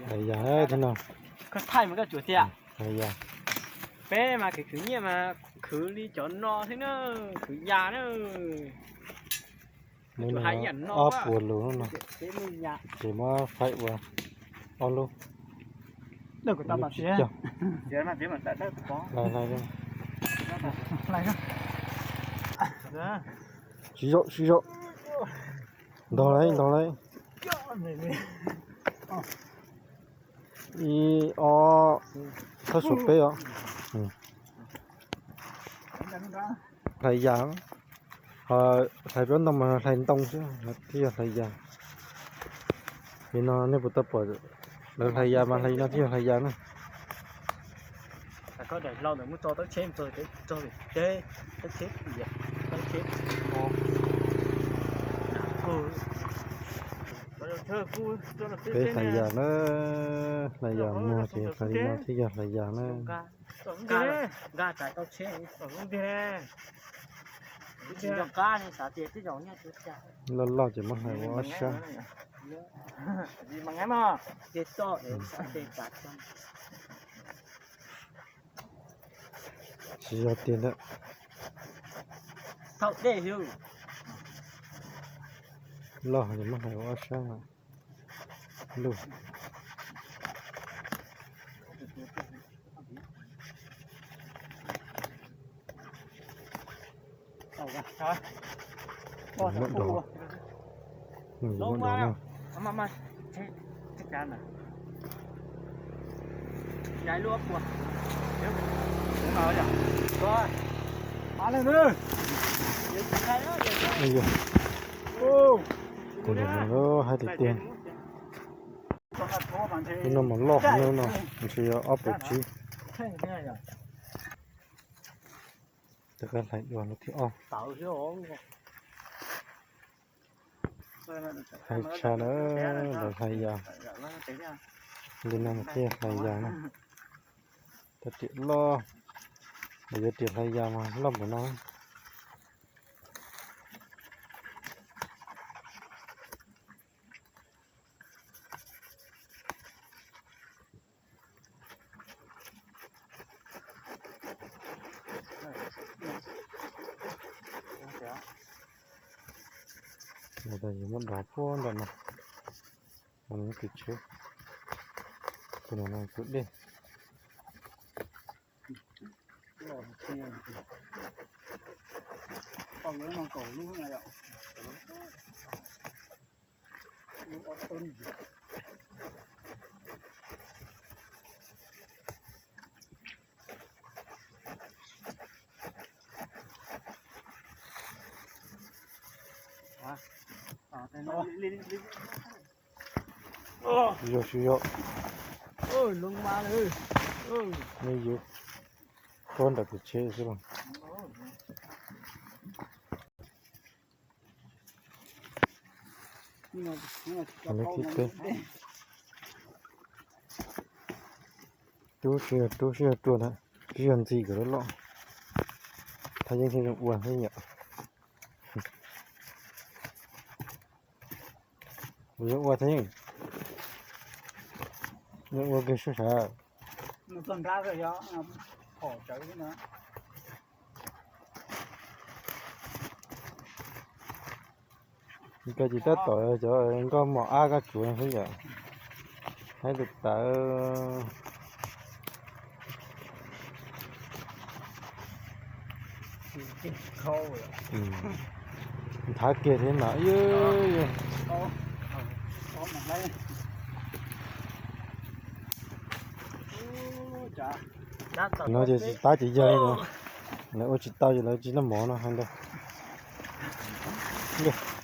Hlais yas thiab no. Koj thaij mas koj tsuas tiag. Hlais yas. Peb mas khwv khwv nyiaj mas khwv li cov no thiab na, khwv yas na. Ob puas lus no, ces muab faib ua ob lub. Siv zog, siv zog. Ntog lauj, ntog lauj. Ib ob, thawj suav peb os. Hlais yas, ho hlais plaub ntoo mas hlais ntoo xwb, thiaj yog hlais yas. Li no nej puas tau pom lawv hlais yas mas hlais li no thiaj yog hlais yas na. Peb hlais yas na, hlais yas muag ces hlais li no thiaj yog hlais yas na. Loj loj ces muab hlais ua ob sab. Tsis yog tiag ntag. Loj ces muab hlais ua ob sab lug. Muab dov, muab dov na. Tus no haib tiag tiag. Tus no mas loj heev no, ntshe yog ob puas tsib. Rov qab hlais dua lub thib ob. Hlais tshaj na, lawv hlais yas. Li no mas thiaj hlais yas na. Tau riam loj, lawv yuav riam hlais yas mas loj npaum no. Muab dov puag nram no, tus tsheb, tus no tus dej. Siv zog, siv zog. Nej yuav puag nram tus tsheb xwb los. Lub thib peb. Rub sib zog, rub sib zog rua ntag, sib zog ntxi kom loj loj. Thaj yeeb thiaj zoo ua thiab yom. Kuv yuav ua thiab, yuav ua kiag sub sab. Koj tsis tab tom cov nkauj mos ab koj tsuav xwb yom. Haib tus tawv. Nthav kiag thiab mas. No ces tsis tab tsis yog li, lawv ua tsis tau ces lawv tsis noj mov no hais ntag.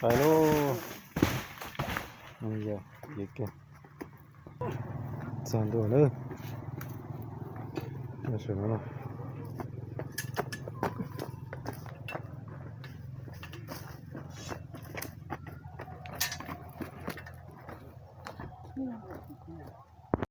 Pais lauj. Txog ntua lawm.